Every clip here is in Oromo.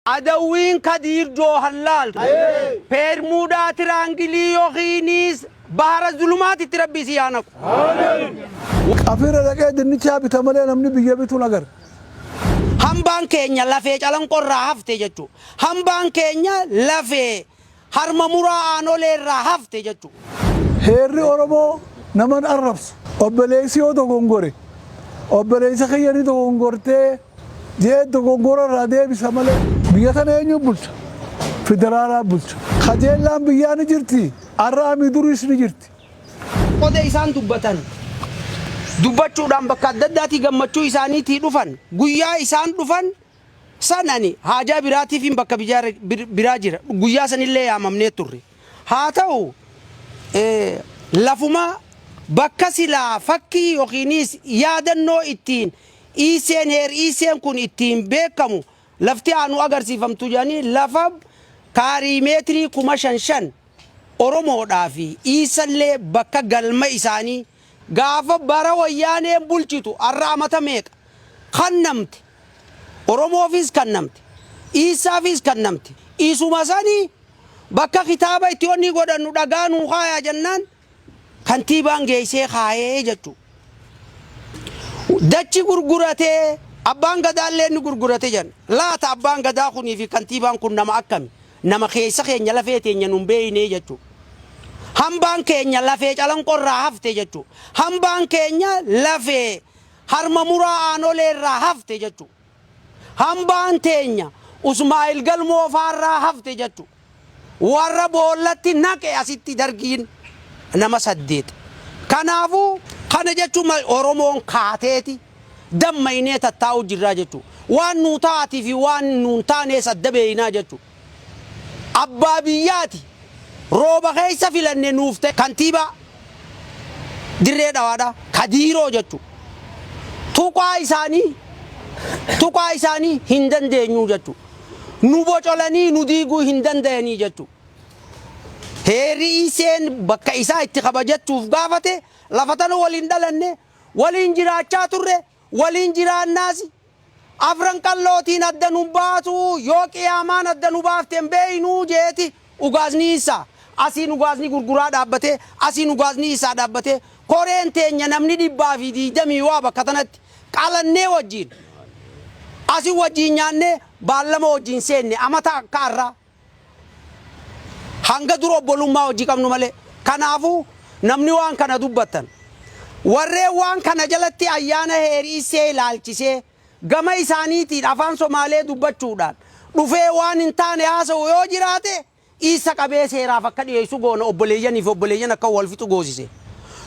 Adawwiin Kadiir Joohan laaltu Peermuudaa Tiraangilii yookiinis Bahara Zulumaatitti Rabbi isii haa naqu. Qafira dhaqee dinnichaa bita malee namni biyya bitu hin agarre. Hambaan keenya lafee Calanqoo irraa hafte jechu. Hambaan keenya lafee Harma muraa Aanolee irraa hafte jechu. Heerri Oromoo nama hin arrabsu. Obboleessi yoo dogongore, obboleessa kiyya ni dogongortee je'ee dogongora irraa deebisa malee. Biyya tana eenyu bulcha? Federaalaa bulcha. Kajeellaan biyyaa ni jirti, arraa mii duriis ni jirti. Qoda isaan dubbatan dubbachuudhaan bakka adda addaatii gammachuu isaaniitii dhufan. Guyyaa isaan dhufan san ani haajaa biraatiifin bakka biraa jira. Guyyaa sanillee yaamamnee turre. Haa ta'u lafuma bakka silaa fakkii yookiinis yaadannoo ittiin Iiseen heer Iiseen kun ittiin beekamu lafti haa nu agarsiifamtu jedhanii lafa kaarii meetirii 5000 Oromoodhaa fi Iisallee bakka galma isaanii gaafa bara Wayyaaneen bulchitu har'a amata meeqa kannamte Oromoofis kannamte Iissaafis kannamte isuma sani bakka kitaaba itti onni godhannu dhagaa nuu kaayaa jennaan kantiibaan geessee kaayee jechuudha. Dachi gurguratee abbaan gadaallee ni gurgurate jedhan. Laata abbaan gadaa kunii fi kantiibaan kun nama akkami? Nama keessa keenya lafee teenya nun beeknee jechuudha. Hambaan keenya lafee Calanqoo irraa hafte jechuudha. Hambaan keenya lafee harma muraa Aanolee irraa hafte jechuudha. Hambaan teenya Usmaa'il Galmoo faarraa hafte jechuudha. Warra boollatti naqe asitti Dargiin nama 8. Kanaafuu kana jechuun Oromoon kaateeti dammaynee tattaa'uu jirraa jechuudha. Waan nuu ta'aatii fi waan nuun taanees adda beeynaa jechuudha. Abbaa biyyaati rooba keessa filanne nuuf ta'e kantiibaa Dirree Dhawaadha Kadiiroo jechuudha. Tuqaa isaanii tuqaa isaanii hin dandeenyuu jechuudha. Nu bocolanii nu diiguu hin dandayanii jechuudha. Heerri Iiseen bakka isaa itti kabajachuuf gaafate lafa tana waliin dhalanne, waliin jiraachaa turre, waliin jiraannaasi. Afran Qallootiin adda nun baatu, yoo qiyaamaan adda nu baafte hin beeynuu jeeti ugaasni Iisaa. Asiin ugaasni Gurguraa dhaabbatee, asiin ugaasni Iisaa dhaabbatee, koreen teenya namni 120 waa bakka tanatti qalannee wajjiin asin wajjiin nyaannee baallama wajjiin seenne amata akka arraa. Hanga dur obbolummaa hojii qabnu malee. Kanaafuu namni waan kana dubbattan warreen waan kana jalatti ayyaana Heer-Issee ilaalchisee gama isaaniitiin afaan Somaalee dubbachuudhaan dhufee waan hin taane haasa'u yoo jiraate isa qabee seeraaf akka dhiyeessu goona obboleeyyanii fi obboleeyyan akka wal fixu goosise.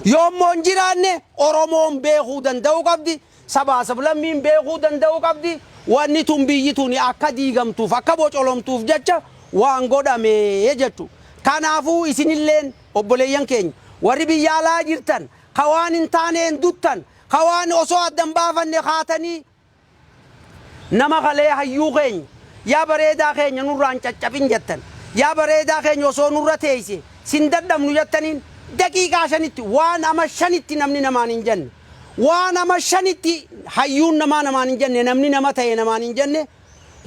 Yoommoo hin jiraanne Oromoon beekuu danda'uu qabdi. Sabaa sablammiin beekuu danda'uu qabdi. Wanni tun biyyi tuni akka diigamtuuf, akka bocolomtuuf jecha waan godhame jechu. Kanaafuu isinilleen obboleeyyan keenya warri biyya alaa jirtan ka waan hin taaneen duttan, ka waan osoo adda hin baafanne kaatanii nama kalee hayyuu keenya yaa bareedaa keenya nurraa hin caccabin jettan, yaa bareedaa keenya osoo nurra teeyse sin dadhabnu jettaniin daqiiqaa 5tti waan ama 5tti namni namaan hin jenne, Waan ama 5tti hayyuun namaa namaan hin jenne, namni nama ta'e namaan hin jenne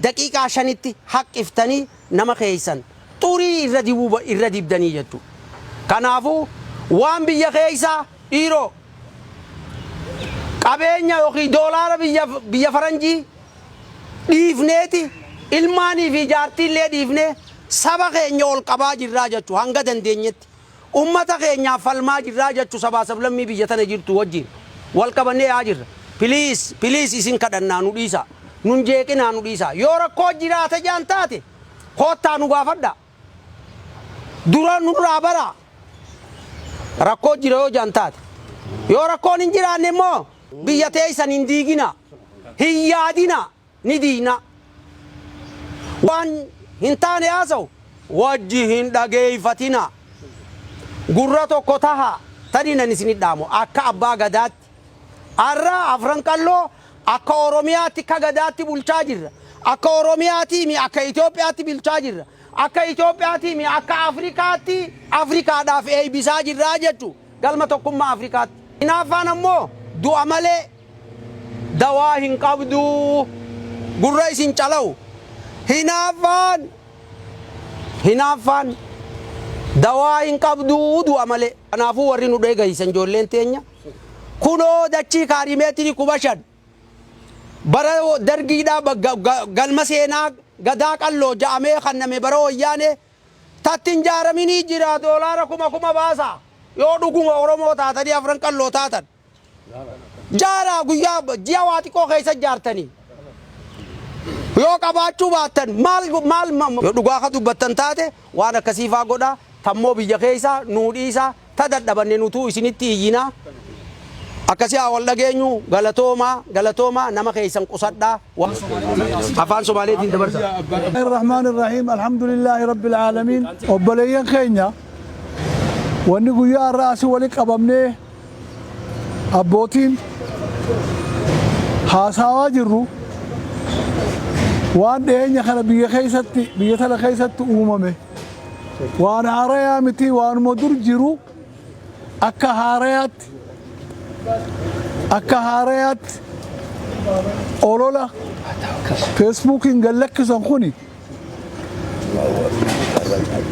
daqiiqaa 5tti haqqiftanii nama keessan xurii irra dibuu irra dibdanii jechuudha. Kanaafuu waan biyya keessaa dhiiroo qabeenya yookiin doolaara biyya biyya faranjii dhiifneeti ilmaanii fi jaartiillee dhiifnee saba keenya ol qabaa jirraa jechuudha hanga dandeenyetti. Ummata keenyaaf falmaa jirraa jechu sabaa sablammii biyya tana jirtu wajjiin wal qabannee yaa'aa jirra. Please please isin kadhannaa nu dhiisaa. Nun jeeqinaa nu dhiisaa. Yoo rakkoo jiraata jedhan taate koottaa nu gaafadhaa. Dura nurraa baraa. Rakkoo jira yoo jedhan taate. Yoo rakkoon hin jiraanne immoo biyya teessan hin diiginaa. Hin yaadinaa. Ni diiyna. Waan hin taane haasa'u wajji hin dhageeyfatinaa. Gurra tokko tahaa. Taniin ani isinit dhaamu akka abbaa gadaatti. Arra Afran Qalloo akka Oromiyaatti akka gadaatti bulchaa jirra. Akka Oromiyaatii mi akka Itoophiyaatti bulchaa jirra. Akka Itoophiyaatii mi akka Afrikaatti Afrikaadhaaf eeybisaa jirra jechu galma tokkummaa Afrikaatti. Hinaaffaan ammoo du'a malee dawaa hin qabdu. Gurra isin calawu. Hinaaffaan hinaaffaan dawaa hin qabduu du'a malee. Kanaafuu warri nu dheegaysan ijoolleen teenya kunoo dachii kaarimeetirii 5,000 bara dargiidhaa galma seenaa gadaa qalloo ja'amee kanname bara wayyaanee tatti hin jaaraminii jira doolaara kuma kuma baasa yoo dhuguma Oromoo taatanii afran qalloo taatan. Jaaraa guyyaa ji'a waa xiqqoo keessa jaartanii. Yoo qabaachuu baattan maal maal yoo dhugaa ka dubbattan taate waan akkasii faa godhaa tammoo biyya keessa nuu dhiisaa ta dadhabanne nutuu isinitti iyyinaa. Akkasii haa wal dhageenyu galatoomaa galatoomaa nama keessan qusadhaa. Afaan Somaaleetiin dabarsa. الرحمن الرحيم الحمد لله رب العالمين obboleeyyan keenya wanni guyyaa har'aa asii wali qabamnee abbootiin haasawaa jirru waan dhiyeenya kana biyya keessatti biyya tana keessatti uumame waan haarayaa miti waanuma dur jiru akka haarayaatti olola feesbuukiin gallakkisan kuni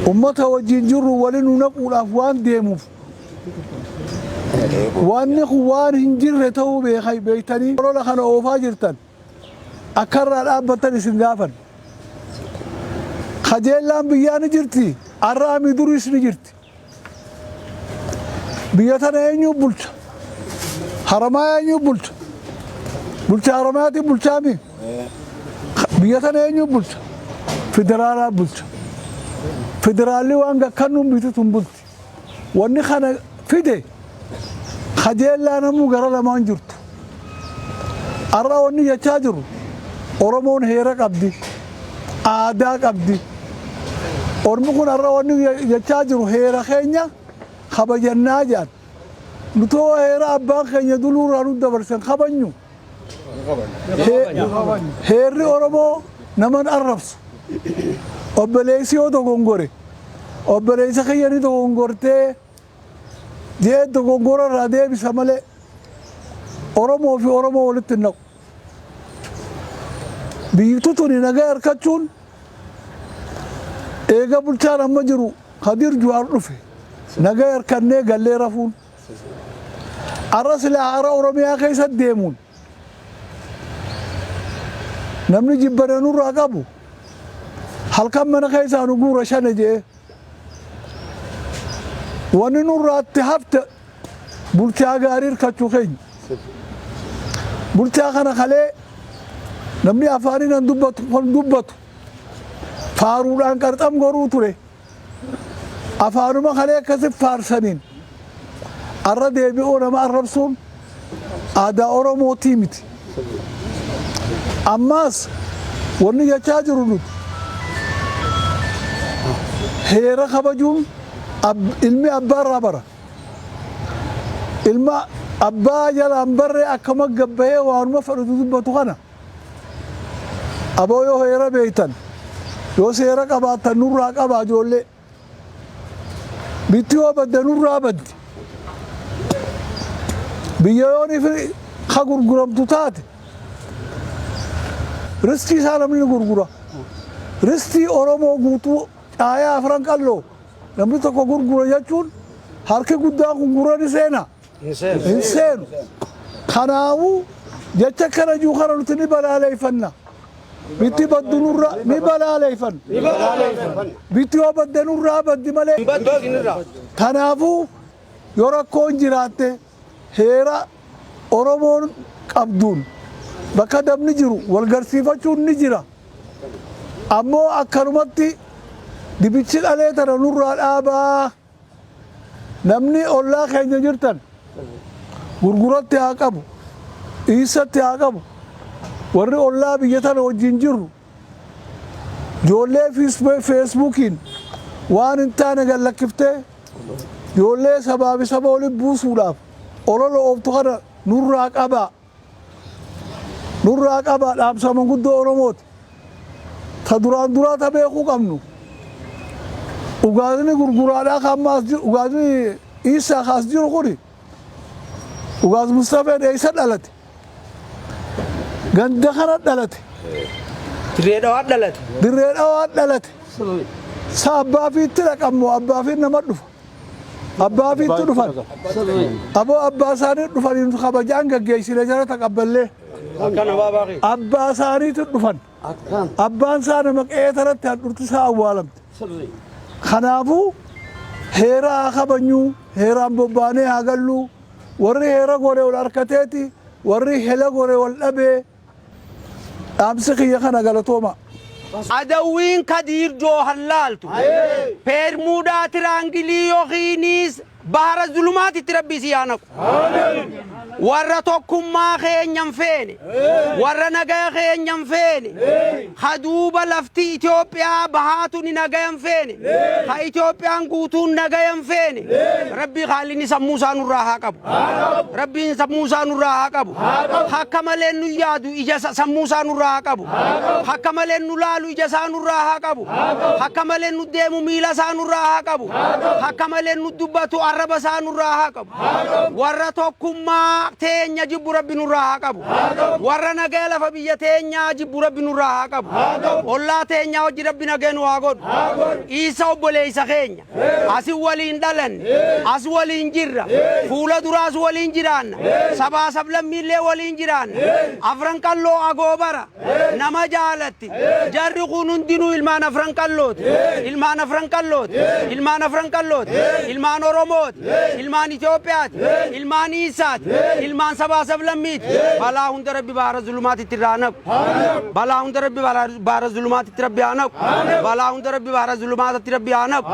ummata wajjin jirru wali nu naquudhaaf waan deemuuf wanni kun waan hin jirre ta'uu beektanii olola kana oofaa jirtan akka irraa dhaabbattan isin gaafan. Kajeellaan biyyaa ni jirti, arraamii duriis ni jirti. Biyya tana eenyu bulcha? Haramaa eenyu bulcha? Bulcha haramaatiin bulchaami? Biyya tana eenyu bulcha? Federaalaa bulcha. Federaalli waan gakkannuun biitutu hin bulti. Wanni kana fide kajeellaa namuu gara lamaan jirtu. Har'a wanni jechaa jiru Oromoon heera qabdi, aadaa qabdi. Ormi kun har'a wanni jechaa jiru heera keenya kabajannaa jedhan. Nutoo heera abbaan keenya duluurraa nu dabarsan kabajnu. Heerri Oromoo naman arrabsu. Obboleessi yoo dogongore obboleessa kiyya ni dogongortee jee dogongora irraa deebisa malee Oromoo fi Oromoo walitti hin naqu. Biyyattuu tuni nagaa harkachuun eega bulchaan amma jiru Kadir Juwaar dhufe nagaa harkannee gallee rafuun arra silaa hara Oromiyaa keessa deemuun namni jibbana nurraa qabu halkan mana keessaa nu guura shane jee wanni nurraatti hafte bulchaa gaarii hirkachuu keenya. Bulchaa kana kalee namni afaaniin an dubbatu kan dubbatu faaruudhaan qarxam goruu ture. Afaanuma kalee akkasi faarsaniin arra deebi'uu nama arrabsuun aadaa Oromootii miti. Ammaas wanni jechaa jiru nuti heera kabajuun ilmi abbaa irraa bara. Ilma abbaa jalaan barree akkama gabbahee waanuma fedhutu dubbatu kana. Aboo yoo heera beektan yoo seera qabaattan nurraa qabaa ijoollee. Bitti yoo badde nurraa baddi. Biyya yoon ifi ka gurguramtu taate ristii isaa namni ni gurgura. Ristii Oromoo guutuu caayaa afran qalloo namni tokko gurgura jechuun harki guddaan kun gurra ni seena. Hin seenu. Kanaafuu jecha kana jiru kana nuti ni balaaleeffanna. Bitti baddu nurra ni balaaleeffanna. Bitti yoo badde nurraa baddi malee. Kanaafuu yoo rakkoon jiraatte heera Oromoon qabduun bakka dabni jiru wal garsiifachuun ni jira. Ammoo akkanumatti dibichi dhalee tana nurraa dhaabaa. Namni ollaa keenya jirtan gurguratti haa qabu, dhiissatti haa qabu. Warri ollaa biyya tana wajjin jirru ijoollee feesbuukiin waan hin taane gallakkiftee ijoollee sabaa fi saba walitti buusuudhaaf olola ooftu kana nurraa qabaa. Nurraa qabaa dhaamsa manguddoo Oromooti. Ta duraan duraa ta beekuu qabnu. Ugaasni gurguraadhaa kan ammaas jiru ugaasni Iisaa kaas jiru kuni ugaas Mustafeen eessa dhalate? Ganda kana dhalate. Dirree Dhawaa dhalate. Dirree Dhawaa dhalate. Sa abbaa fiitti dhaqammoo abbaa fi nama dhufa. Abbaa fiitti dhufan. Aboo abbaa isaanii dhufanii nu kabajaan gaggeessine jara taqabballee. Akkana baabaa kee. Abbaa isaaniitu dhufan. Abbaan isaa nama qe'ee tanatti handhurti isaa awwaalamte. Kanaafuu heera haa kabanyuu, heeraan bobbaanee haa galluu, warri heera gore wal harkateeti, warri hela gore wal dhabee dhaamsi kiyya kana galatooma. Adawwiin Kadiir Joohan laaltu. Peermuudaa tiraangilii yookiinis bahara zulumaatitti rabbii si haa naqu. Warra tokkummaa keenya hin feene, warra nagaya keenya hin feene, ha duuba lafti Itoophiyaa bahaatuni nagaya hin feene, ha Itoophiyaan guutuun nagaya hin feene, rabbii haalli sammuu isaa nurraa haa qabu. Rabbiin sammuu isaa nurraa haa qabu. Akka malee nu yaadu ija sammuu isaa nurraa haa qabu. Akka malee nu laalu ija isaa nurraa haa qabu. Akka malee nu deemu miila isaa nurraa haa qabu. Akka malee nu dubbatu arraba isaa nurraa haa qabu. Warra tokkummaa teenya jibbu rabbi nurraa haa qabu. Warra nagaya lafa biyya teenyaa jibbu rabbi nurraa haa qabu. Ollaa teenyaa hojii rabbi nagaya nu haa godhu. Isa obboleessa keenya. Asi waliin dhalanne, as waliin jirra, fuula duraas waliin jiraanna, sabaa sablammiillee waliin jiraanna. Afran Qalloo agoobara nama jaalatti. Jarri kun hundinuu ilmaan Afran Qallooti. Ilmaan Afran Qallooti. Ilmaan Afran Qallooti. Ilmaan Oromooti. Ilmaan Itoophiyaati. Ilmaan Iisaati. Ilmaan sabaa sablammiiti. Balaa hunda rabbi baara zulumaatitti irraa naqu. Balaa hunda rabbi baara zulumaatitti rabbi haa naqu. Balaa hunda rabbi baara zulumaatitti rabbi haa naqu.